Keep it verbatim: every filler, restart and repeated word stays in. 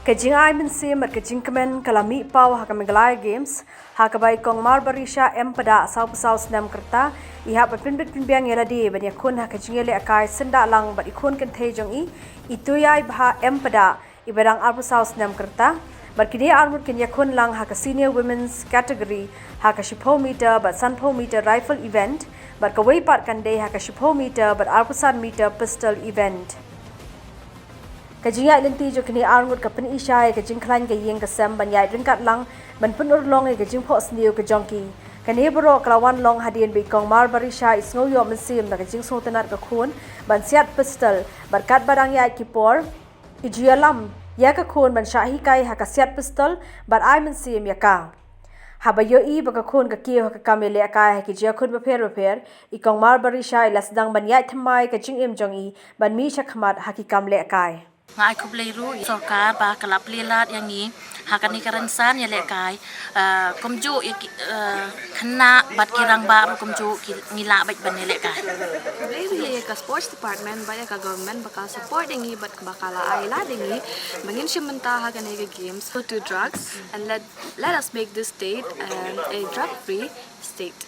Ka jingai mynsiem bad ka jingkmen ka la mih paw ha ka Meghalaya Games, ha kaba i Kong Marbarisha M Pada, sawphew saw snem ka rta, i hap ban pynbit pynbiang ïa lade ban ïakhun ha ka jingïalehkai syndah lang bad i khun kynthei jong i, i Tuiaibha M Pada, iba dang arphew saw snem ka rta. Bad kine arngut kin ïakhun lang ha ka Senior Women's Category ha ka shiphew meter bad sanphew meter rifle event, bad kawei pat kan dei ha ka shiphew meter bad arphew san meter pistol event. Ka jingïaid lynti jong kine arngut ka pyni shai ïa ka jingkhlaiñ ka ïing ka sem ban ïaid ryngkat lang, ban pynurlong ïa ka jingphohsniew ka jong ki. Kane baroh ka la wan long hadien ba i Kong Marbarisha i sngew ïoh mynsiem da ka jingsngewtynnad ka khun ban siat pistol, bad katba dang ïaid ki por, i ju ïalam ïa ka khun ban shah hikai ha ka siat pistol bad ai mynsiem ïa ka. Haba ïohi ba ka khun ka kiew ha ka kam ïalehkai ha ki jingïakhun bapher bapher, i Kong Marbarisha i la sdang ban ïaid thymmai ka jingim jong i ban mih shakhmat ha ki kam lehkai. Nga ai khublei ruh ïa sorkar ba ka la plie lad ïa ngi ha kane ka rynsan ïalehkai, ah, kumjuh ïa ki, ah, khynnah bad ki rangbah ruh kumjuh ki, ngi lah beit ban ïalehkai. Khublei ruh ïa ka sports department bad ïa ka government ba ka support ïa ngi bad ba ka la ai lad ïa ngi ba ngin shim bynta ha kane ka games. No to drugs and let, let us make this state, um, a drug free state.